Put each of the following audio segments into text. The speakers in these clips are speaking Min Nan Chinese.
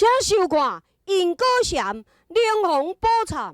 請收看《因果禪靈魂寶懺》。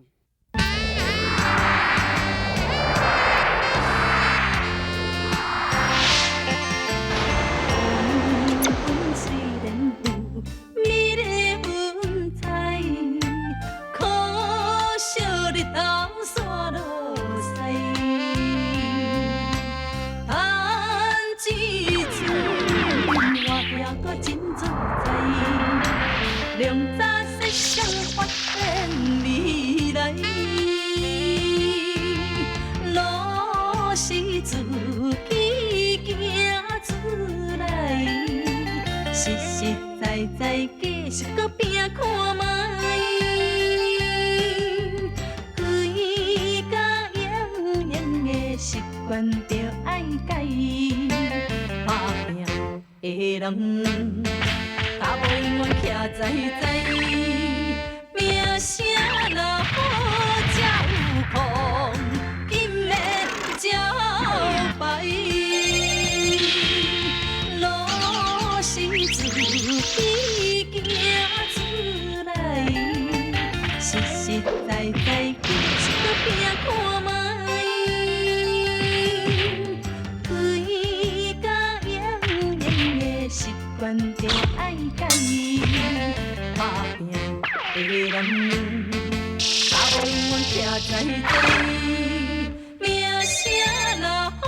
良早设想发展未来，路是自己行出来，实实在在继续阁拼看觅，规家营营的习惯著爱改，打拼的人。脚步永远徛在在，名声若好才有空，金的招牌。路是自己行出来，实实在在继续阁拼看觅，规家营营的习惯著爱改，打拼的人，脚步永远徛在在，名声若好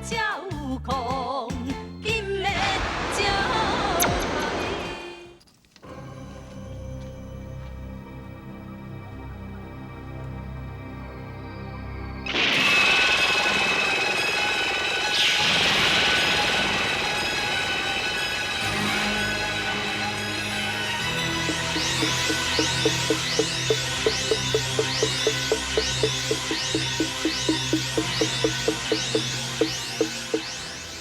才有空，金的招牌。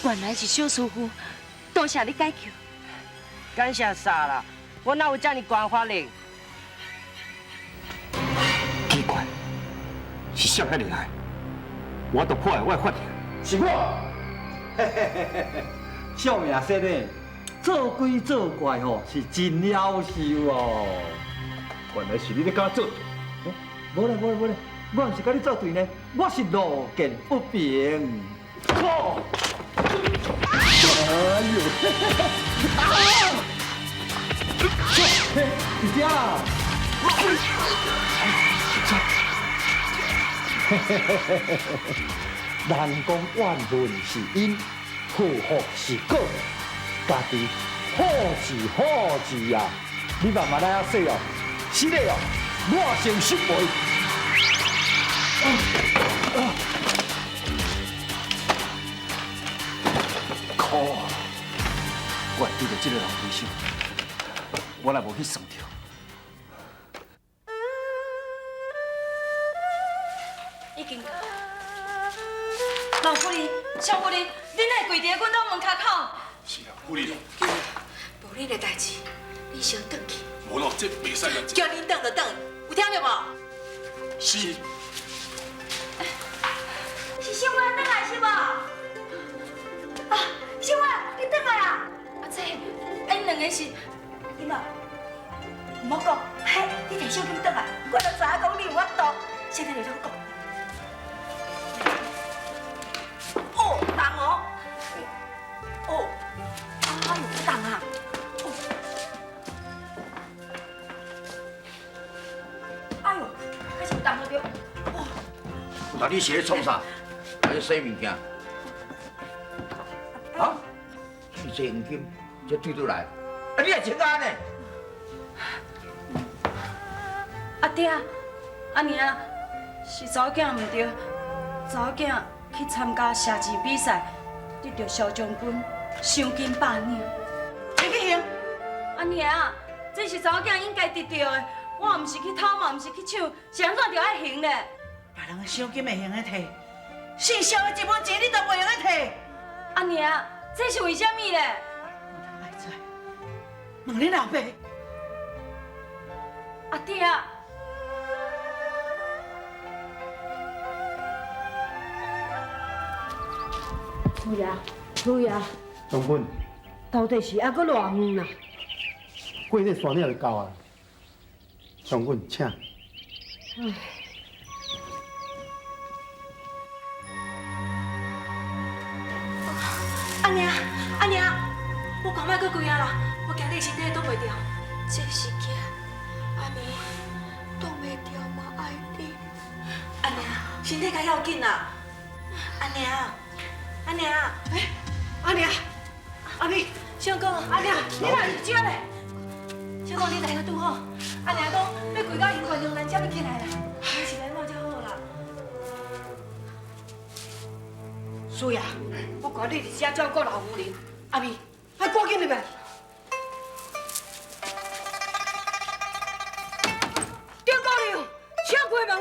原來是小師傅，多謝你解救。感謝啥啦？我哪有遮爾懸法力？奇怪，是誰遐厲害？我都破壞我的法力。是我。嘿嘿嘿嘿，小命說呢，做鬼做怪吼是真夭壽哦。原來是你咧佮我做對。無咧無咧無咧，我毋是佮你做對呢，我是路見不平。靠！哎呦！啊！嘿，伫遮啦。嘿嘿嘿嘿嘿，人講怨恨是因，禍福是果，家己好字好字啊！你慢慢來仔說哦，是的哦，我先失陪。可惡！我會對著這個人回手，我若無去算著。已經到。老夫人、小夫人，恁哪會跪佇阮兜門跤口？是啊，夫人。無恁的代誌，恁先轉去。無咯，這袂使啦。叫恁轉就轉，有聽著無？是。是小婉轉來是無？啊，小婉，你轉來啊！啊，這，𪜶兩個是，囡仔，毋好講，嘿，你提小金轉來，我就知影講你有法度，現在就通講。哦，重哦，哦，哎呦，重啊！哦，哎呦，開始重了對。哦，那你是咧創啥？還咧洗物件？啊？去這黃金，這對倒來，啊你也穿安呢？阿爹，阿娘，是查某囝毋對，查某囝去參加射箭比賽，得著蕭將軍賞金百兩。摕去還。阿娘，這是查某囝應該得著的，我毋是去偷嘛，毋是去搶，是按怎就愛還咧？別人的賞金會用得提，姓蕭的一分錢你都袂用得提。阿娘，這是為啥物咧？愛知，問恁老爸。阿爹。老爺，老爺，將軍，到底是猶閣偌遠啦？过这山岭就到啊。将军，请。阿娘，阿娘，我看莫阁跪啊啦，我惊你身体挡袂牢。这是惊，阿明挡袂牢嘛爱你。阿娘，身体较要紧啦。阿娘，阿娘，欸，阿娘，阿明，小公，阿娘，你哪伫遮咧？小公，你来个拄好。阿娘讲欲跪到犹原两难才欲起来啦，你是欲按怎才好啦？师爷，我看你伫遮照顾老夫人，阿明，爱赶紧入来。丁姑娘，请开门。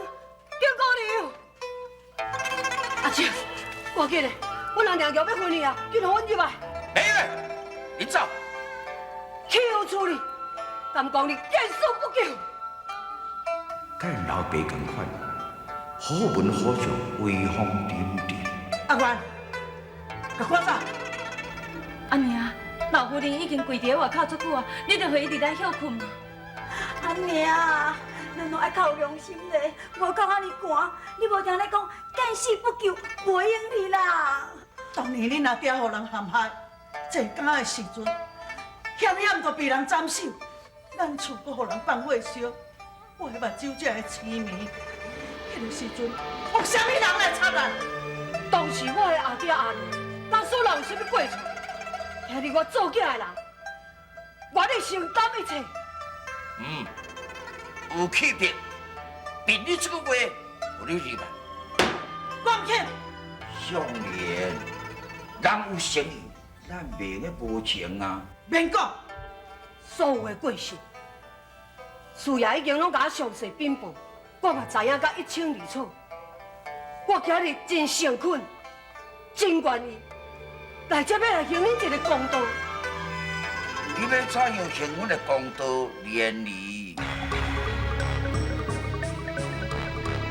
丁姑娘，阿姐，赶紧的，阮阿娘要分去啊，紧予阮入来。没嘞，你走。岂有此理！敢讲你见死不救？佮𪜶老爸仝款，好文好将，威风凛凛。阿元，共赶走。阿娘，老夫人已经跪伫外口足久啊，你著予伊伫咧歇睏嘛。阿娘，咱拢爱较有良心咧，外口遐尔寒，你无听咧讲见死不救，袂用去啦。当年恁阿爹予人陷害，坐监的时阵，险险就被人斩首，咱厝阁予人放火烧，我的目睭才会痴迷。彼个时阵，有啥物人来插咱？当时我的阿爹阿娘，当初若有啥物过错，兄弟我做囝的人，愿意承担一切。嗯，有气魄，凭你这句话，予你入来。我毋肯。少年，人有诚意，咱袂用无情啊。免讲，所有的过失，师爷已经拢共我详细禀报，我嘛知影甲一清二楚。我今日真诚恳，真愿意来这欲来还恁一个公道。你欲怎样还阮的公道？连理？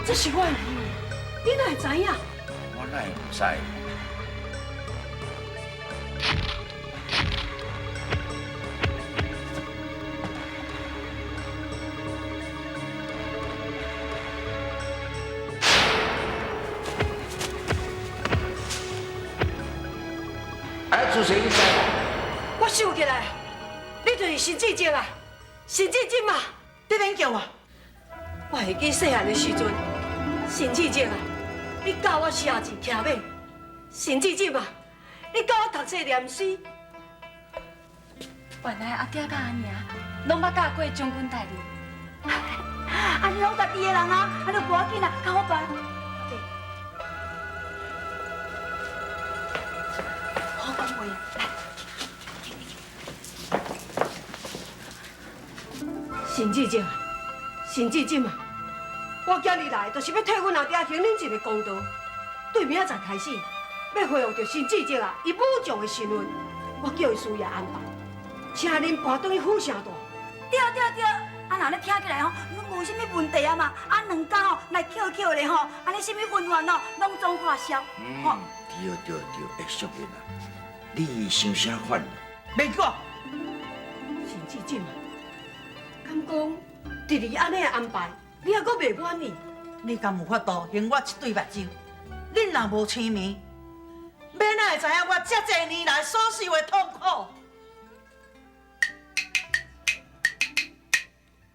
这是我的义务，你哪会知影？我哪会毋知？哎，主席，你知无？我想起来，你就是陈志正啊，陈志正嘛，你免叫我。我会记细汉的时阵，陈志正啊，你教我写字骑马，陈志正啊，你教我读册念书。原来阿爹佮阿娘拢捌教过将军大人。啊，你拢家己的人啊，啊，就无要紧啦，较好办。好讲话，来。陈志正，陈志正啊，我今日来就是欲替阮阿爹还恁一个公道。对明仔载开始，欲恢复著陈志正啊，伊武将的身份，我叫伊师爷安排，请恁搬转去府城住。对对对，啊，若按呢听起来吼，拢无啥物问题啊嘛。啊，两工吼来扣扣咧吼，按呢啥物恩怨哦，拢总化消。嗯，对对对，欸，淑莲啊，你想啥款？免讲。陈志正啊，敢讲弟弟按呢安排，你还阁袂满意？你敢有法度还我一对目睭？恁若无生眠，欲哪会知影我这济年来所受的痛苦？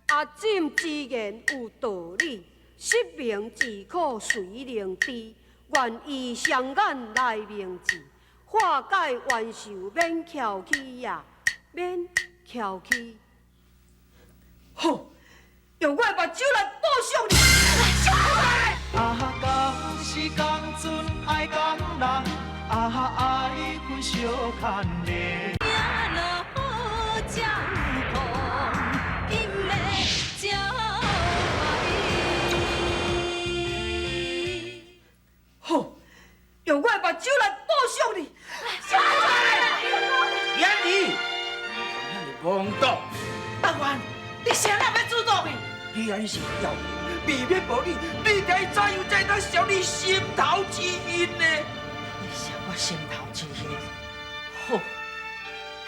阿姊之言有道理，失明只可随灵知。愿以双眼来明志，化解冤仇免翘起呀，免翘起。好，用我的目睭来报偿你。啊，共时共阵爱共人，啊，爱分相牵连。好，用我的目睭来报偿你。艳丽，你妄动！阿元，你啥人欲主动？你安是要避免无你，你该怎样才当消你心头之恨呢？你消我心头之恨，好，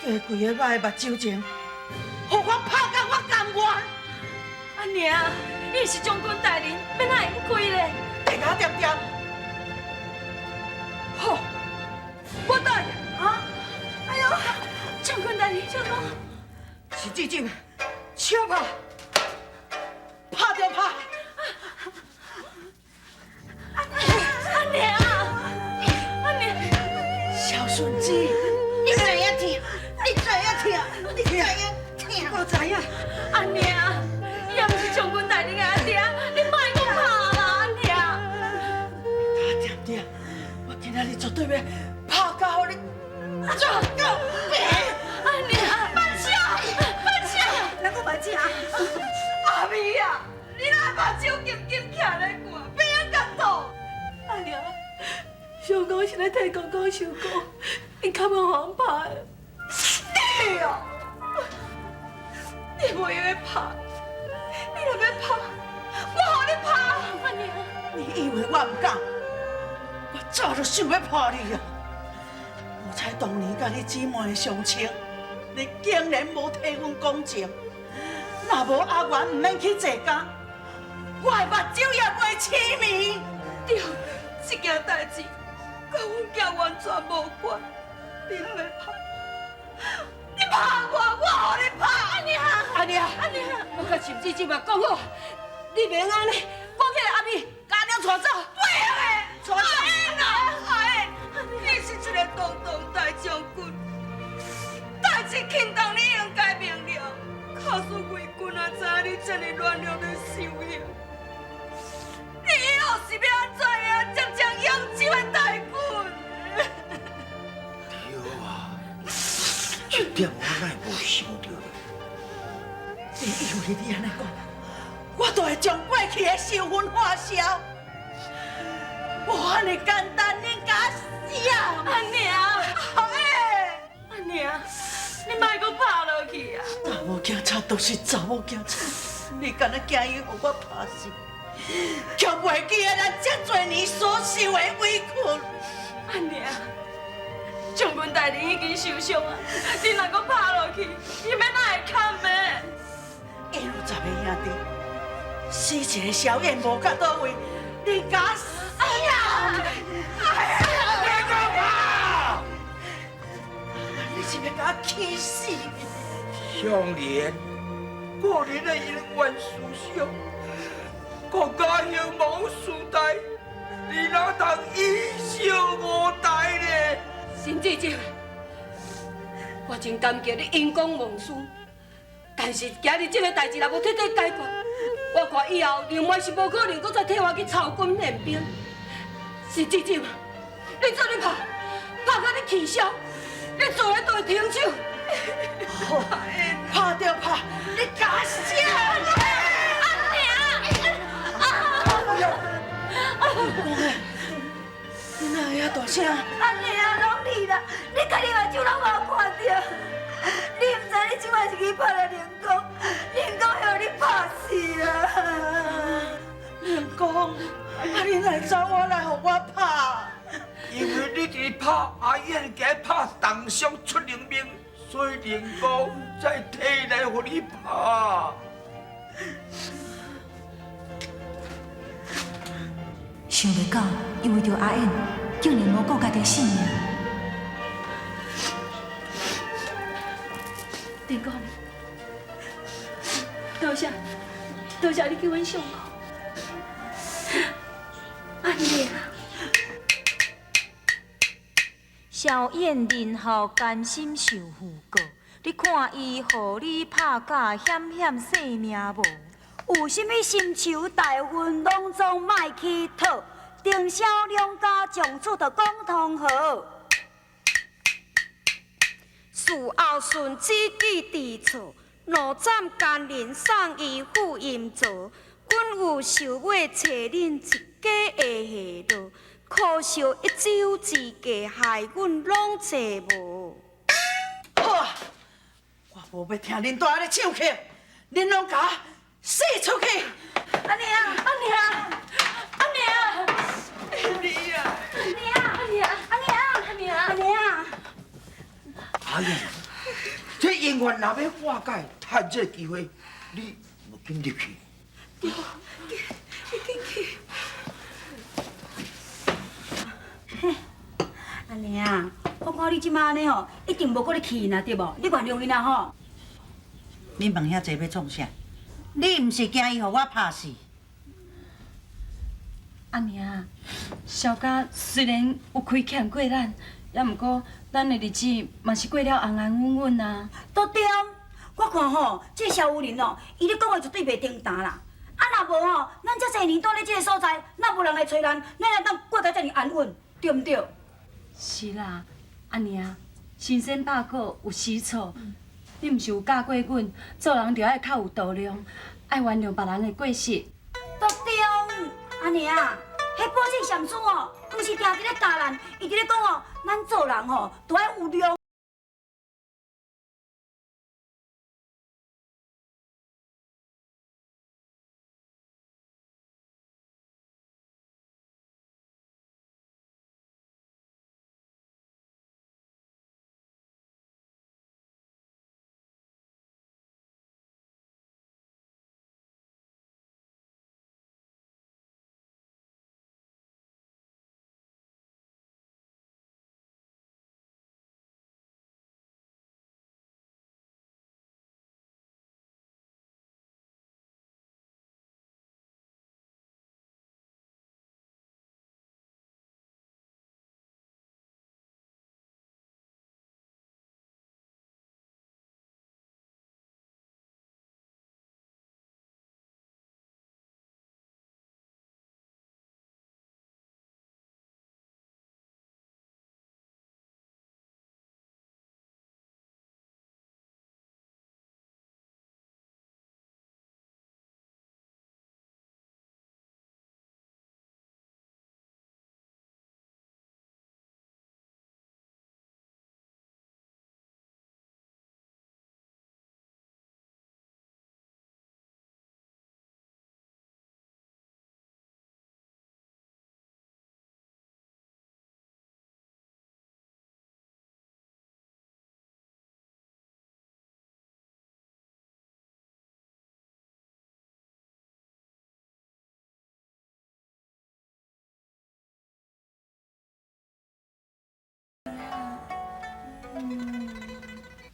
加规个我的目睭前，予我报拍到我甘愿。阿娘，伊是将军大人，欲哪会放开咧？你共我恬恬。好，我答应。啊！哎呦，将军大人，将军，是这种，笑拍，拍就拍。阿娘，阿娘，小顺子，你知影疼，你知影疼，你知影疼，我知影。阿娘，伊也毋是将军大人的阿爹，你莫阁拍啦，阿娘。你恬恬，我今仔日绝对欲拍到予你足够病。阿娘，慢手，慢手，咱阁慢请。阿美啊，你若目睭金金徛咧看，欲按怎痛？阿娘，相公是咧替公公受苦，𪜶较无予阮拍的。你哦，你无用的拍，你若欲拍，我予你拍。阿娘，你以为我毋敢？我早就想欲拍你啊！无彩当年佮你姊妹的相亲，你竟然无替阮讲情。若无阿元毋免去坐监，我的目睭也袂痴迷。对，这件代志佮阮囝完全无关。你若欲拍，你拍我，我予你拍。阿娘，阿娘，阿娘，我佮沈姊姊嘛讲好，你袂用按呢，赶起来，阿美，共阿娘带走。袂用的，带走。阿燕，你是一个堂堂大将军，代志轻重你应该明了。假使伪军也知影你这么软弱的受刑，你以后是欲按怎样接将扬州的大军？对啊，这点我哪会无想著咧？你以为你按呢讲，我就会将过去的仇恨化消？无按呢简单，恁共我死啊！阿娘，阿娘，你莫阁拍落去啊！查某囝贼都是查某囝贼，你敢若惊伊予我拍死？却袂记得咱这济年所受的委屈。阿娘，将军大人已经受伤啊，你若阁拍落去，伊欲哪会堪的？𪜶有10个兄弟，死一个萧燕无到佗位，你敢死啊！别阁拍！你是欲共我气死？香莲，个人的恩怨思想，国家兴亡时代，你哪通以小误大呢？沈姊姊，我真感激你因公忘私，但是今日这个代志若无彻底解决，我看以后另外是无可能阁再替我去操军练兵。沈姊姊，你做咧拍，拍甲你气消，你自然就会停手。好，拍就拍，你敢死？阿娘！你哪会遐大声？阿娘，拢你啦！你家己目睭拢无看著，你毋知你这摆是去拍了灵公，灵公予你拍死啦！灵公，啊你哪会走我来予我拍？因为你伫拍阿燕，共拍重伤出人命，所以灵公才提来予你拍。想袂到，伊为著阿燕，竟然无顾家己性命。丁公，多谢，多谢你救阮相公。阿娘，萧燕仁孝甘心受负过，你看伊予你拍甲险险性命无？有啥物深仇大恨，拢总莫去讨。丁萧两家从此就讲通好。事后顺子记伫错，两斩奸人送伊赴阴曹。阮有想欲揣恁一家的下落，可惜一周之计，害阮拢揣无。好啊，我无欲听恁蹛咧唱曲，恁拢共我死出去！阿娘，阿娘，阿娘，你啊，娘，阿娘，阿娘，阿娘，阿娘。阿燕，这姻缘若欲化解，趁这个机会，你无紧入去。对，你紧去。阿娘，我看你这马按呢吼，一定无阁咧气𪜶啊，对无？你原谅𪜶啊吼。你问遐济欲创啥？你毋是惊伊予我拍死？阿娘，萧家虽然有亏欠过咱，也毋过咱的日子嘛是过了安安稳稳啊。都对，我看吼，这个萧武林哦，伊咧讲话绝对袂停弹啦。啊，若无吼，咱遮济年蹛咧这个所在，若无人来揣咱，咱会当过得遮尔安稳，对毋对？是啦，阿娘，神仙拍鼓有时错，你毋是有教过阮，做人著爱较有度量，爱原谅别人的过失。都对，阿娘，彼宝济禅师哦，毋是定伫咧教咱，伊伫咧讲哦，咱做人吼，著爱有量。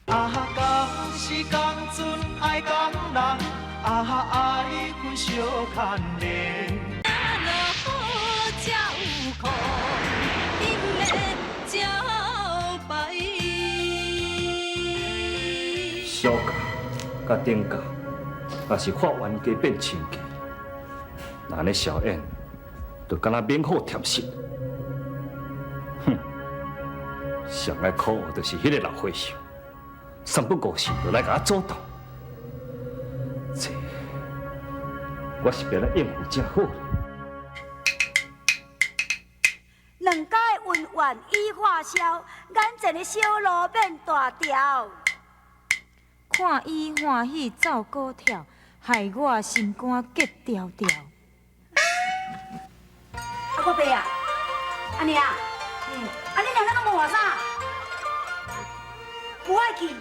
啊，仝时仝阵爱仝人，啊，爱分相牵连。落雨才有空，阴的招牌。小家佮顶家，若是发冤家变亲家，那呢小燕就敢若免好添食。哼，上爱可恶就是彼个老和尚。三不五时就来共我阻挡，这我是欲来应付才好。两家的恩怨已化消，眼前的小路变大条。看伊欢喜走高跳，害我心肝结条条。啊，我爸啊，阿娘，啊，你两个拢无换啥？无爱去。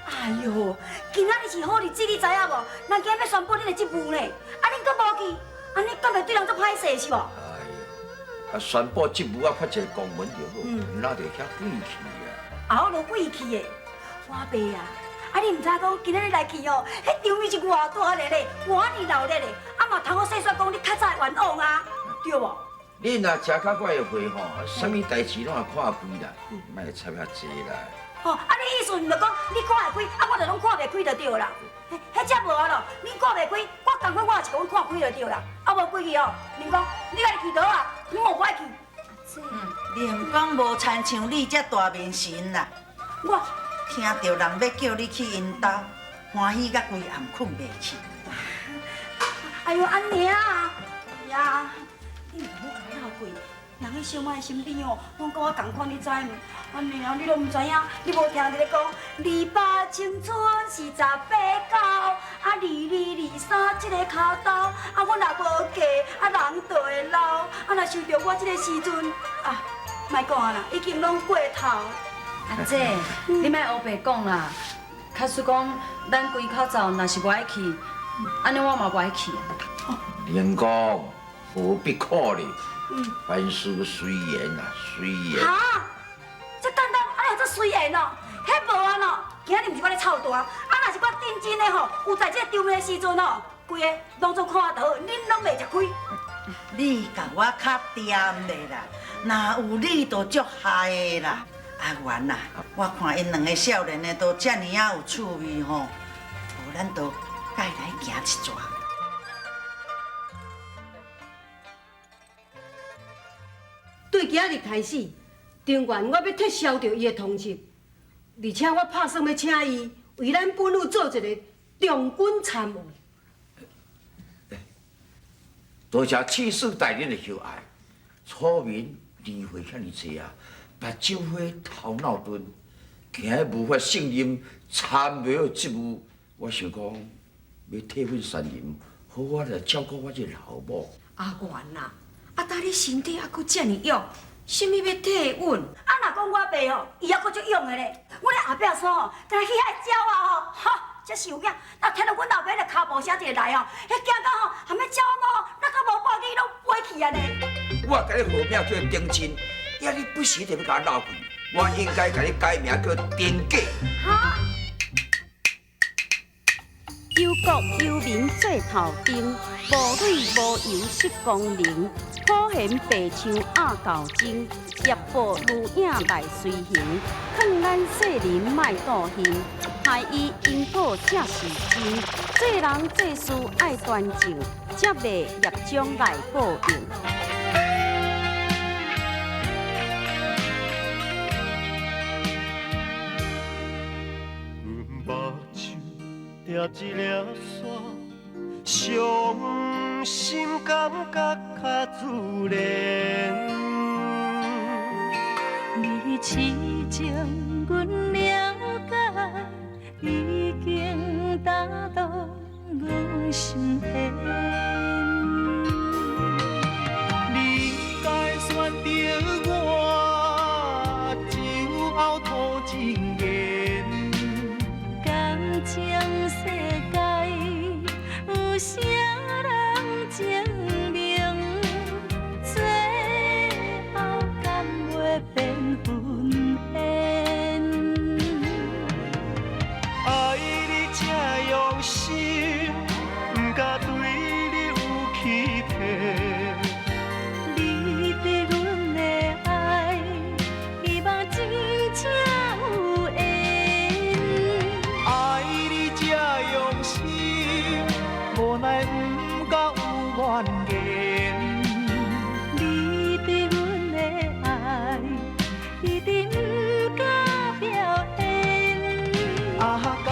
哎哟，今仔日是好日子，你知影无？人今日欲宣布恁的职务呢，啊，恁阁无去，按呢敢会对人足歹势是无？哎哟，啊，宣布职务啊，发一个公文就好，哪得遐晦气啊？啊，我无晦气的，我爸啊，啊，你毋知讲今仔日来去哦，彼场面是偌大热咧，偌尔闹热咧，啊嘛通好细说讲你较早的冤枉啊，对无？你若食较我的会吼，啥物代志拢会看开啦，莫插遐济啦。哦，啊，你意思毋就讲你看会开，啊，我就拢看袂开就对啦。彼才无啊咯，你看袂开，我仝款我也是讲看开就对啦。啊，无规去哦，恁讲你家己去倒啊，我无爱去。连讲无亲像你这大面神啦，我听著人欲叫你去𪜶兜，欢喜甲规暗睏袂去。哎哟，阿娘啊，呀，你毋好共我闹鬼，人彼小妹的心理哦，拢佮我仝款，你知毋？阿娘，你拢毋知影，你无听伫咧讲，28青春是18九，啊22、23这个跤兜，啊我若无嫁，啊人就会老，啊若想著我这个时阵，啊，莫讲啊啦，已经拢过头。阿姐，你莫乌白讲啦，假使講咱規口罩若是無愛去，按呢我嘛無愛去啊。連講何必考慮？凡事隨緣啊，隨緣。哈！這簡單，按呢做隨緣哦，彼無啊喏。今仔日毋是我咧臭大，啊若是我認真的吼，有在這個場面的時陣吼，規个攏總看到，恁攏袂食虧。你共我較恬的啦，若有你就足害的啦。阿元啊，我看𪜶兩个少年的都遮爾仔有趣味吼，無咱就共來行一逝。對今日開始，中原我欲撤銷著伊的通緝，而且我拍算欲請伊為咱本府做一个中軍參謀。多謝刺史大人的厚愛，楚民年歲遐爾濟啊，目睭花頭腦鈍，驚無法勝任參謀的職務。我想講，欲替阮山林，好好來照顧我這个老母。阿元啊，啊，呾你身體猶閣遮爾勇，啥物欲替阮？啊，若講我爸吼，伊猶閣足勇的咧。阮的後壁山吼，敢若去遐鳥仔吼，哈，才是有影。若聽著阮老爸彼个跤步聲一个來吼，彼驚到吼，含彼鳥仔那個無半支攏飛去啊咧。我共你號名叫丁真，呀，你不時就欲共我鬧開，我應該共你改名叫丁假。哈？憂國憂民做頭燈，無淚無油失光明。普賢白像鴨狗精，業報如影來隨行。勸咱世人莫妒恨，害伊因果才是真。做人做事愛端正，才袂業障來報應。阮目睭掠一粒沙，傷心感覺較自然。你痴情，阮了解，已經打動阮心弦。你應該選擇我，酒後吐真言。感情世界有啥人證明？最後敢袂變分緣？愛你這用心，不敢對你有欺騙。你對阮的愛，希望真正有緣。愛你這用心，無奈不敢有怨言。你對阮的愛，一定不敢表演。啊，共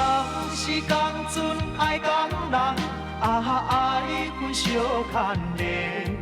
時共陣愛共人，啊，愛恨相牽連。